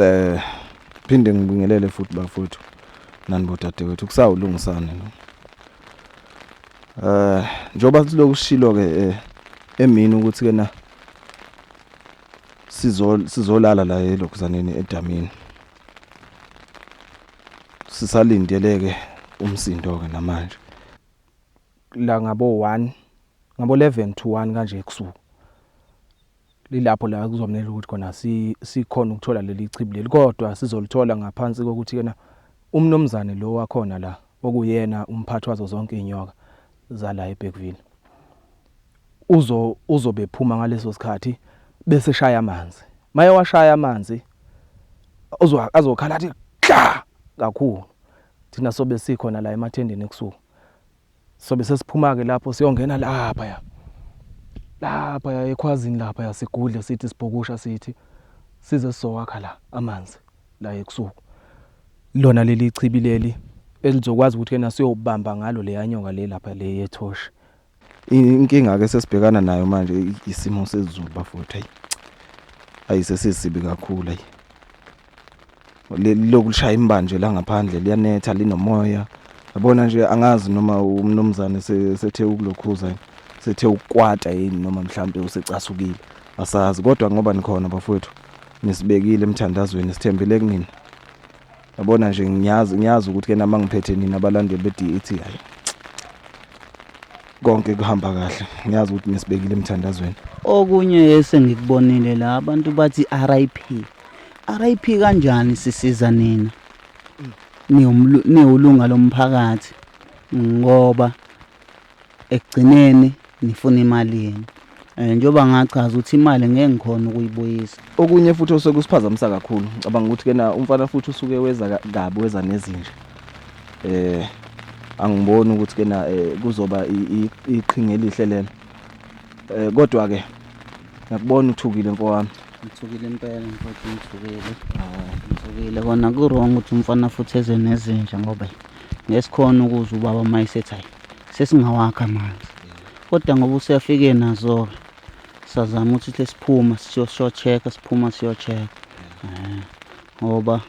Eh phinde ngibingelele futhi bafowethu nani bodadewethu kusawulungisana lo. Eh njengoba siloku sishilo ke emini ukuthi ke na sizolala la elokhuzaneni edamini. Sisalindeleke umsindo ke namanje. La ngabo 1 ngabo 11 to 1 kanje ebusuku. Lilapho la kuzomela ukuthi khona sikhona ukuthola leli chibi leli, kodwa sizolithola ngaphansi kokuthi kena umnumzane lo wakhona la okuyena umphathi wazo zonke inyoka zala eBergville uzobe phuma ngaleso sikhathi bese shaya amanzi. Maye washaya amanzi azokhala athi kla kakhulu. Thina sobe sikhona la emathendeni ebusuku. Sobe sesiphuma ke lapho siyongena lapha ya. Lapha ya ekhwazini lapha ya sigudle sithi sibhukusha sithi size sizowakha la amanzi la ebusuku. Lona leli chibi leli elizokwazi ukuthi kena siyobamba ngalo leya nyoka le lapha le yethoshi. Inkinga ke sesibhekana nayo manje isimo sezulu bafowethu, hayi ayisesisibi kakhulu, hayi loku lishaya imbanje la ngaphandle, liyanetha linomoya, yabona nje. Angazi noma umnumzane sethe ukulokhuza yini, sethe ukukwata yini, noma mhlambe usecasukile, asazi. Kodwa ngoba nikhona bafowethu, nisibekile emthandazweni, sithembele kunina, yabona nje. Ngiyazi ukuthi ke nama ngiphethe nina abalandeli be-DAT, hayi konke kuhamba kahle. Ngiyazi ukuthi nisibekile emthandazweni. Okunye esengikubonile la, abantu bathi RIP. RIP kanjani sisiza nina? Niwulunga lomphakathi, ngoba ekugcineni nifuna imali yenu. Njengoba ngachaza ukuthi imali ngeke ngikhona ukuyibuyisa. Okunye futhi osekusiphazamisa kakhulu, ngicabanga ukuthi kena umfana futhi usuke weza kabi, weza nezinja. Angiboni ukuthi kena kuzoba iqhinga elihle lelo. Kodwa ke ngiyakubona uthukile mfowami. Ngithukile impela mfowethu, ngithukile. Ngithukile kona ku-wrong ukuthi umfana futhi eze nezinja, ngoba ngesikhona ukuzwa ubaba uma esethi hayi sesingawakha amanzi. Kodwa ngoba useyafike nazo-ke, sazama ukuthi sesiphuma siyo-check-a, siphuma siyo-check-a. Ngoba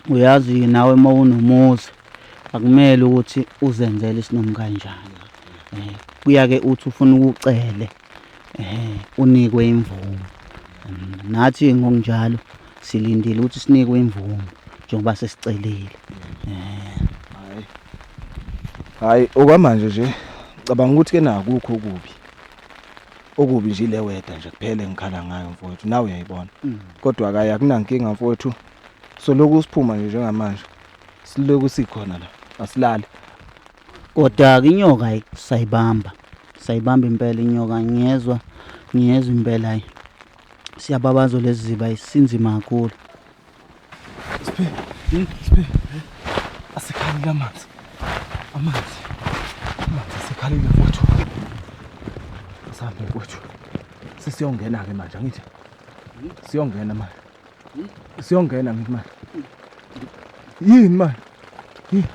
uyazi nawe uma unomuzi akumele ukuthi uzenzele isinoma kanjani. Kuya-ke uthi ufuna ukucele unikwe imvume. Nathi ngokunjalo silindile ukuthi sinikwe imvume njengoba sesicelile. Hayi. Hayi okwamanje nje ngicabanga ukuthi ke nakukho okubi. Okubi nje ile weather nje kuphela engikhala ngayo mfowethu, nawe uyayibona. Kodwa ke akunankinga mfowethu. So lokhu siphuma nje njengamanje. Siloku sikhona la. Asilali. Kodwa-ke inyoka hayi sayibamba. Sayibamba impela inyoka, ngiyezwa ngiyezwa impela, hayi. Siyababaza lezi ziba sinzima kakhulu. Siphe, Siphe, asekhalile amanzi. Amanzi. Amanzi asekhalile mfowethu. Asahambe mfowethu. Sesiyongena ke manje angithi. Siyongena manje. Siyongena ngithi manje. Yini manje? Yini?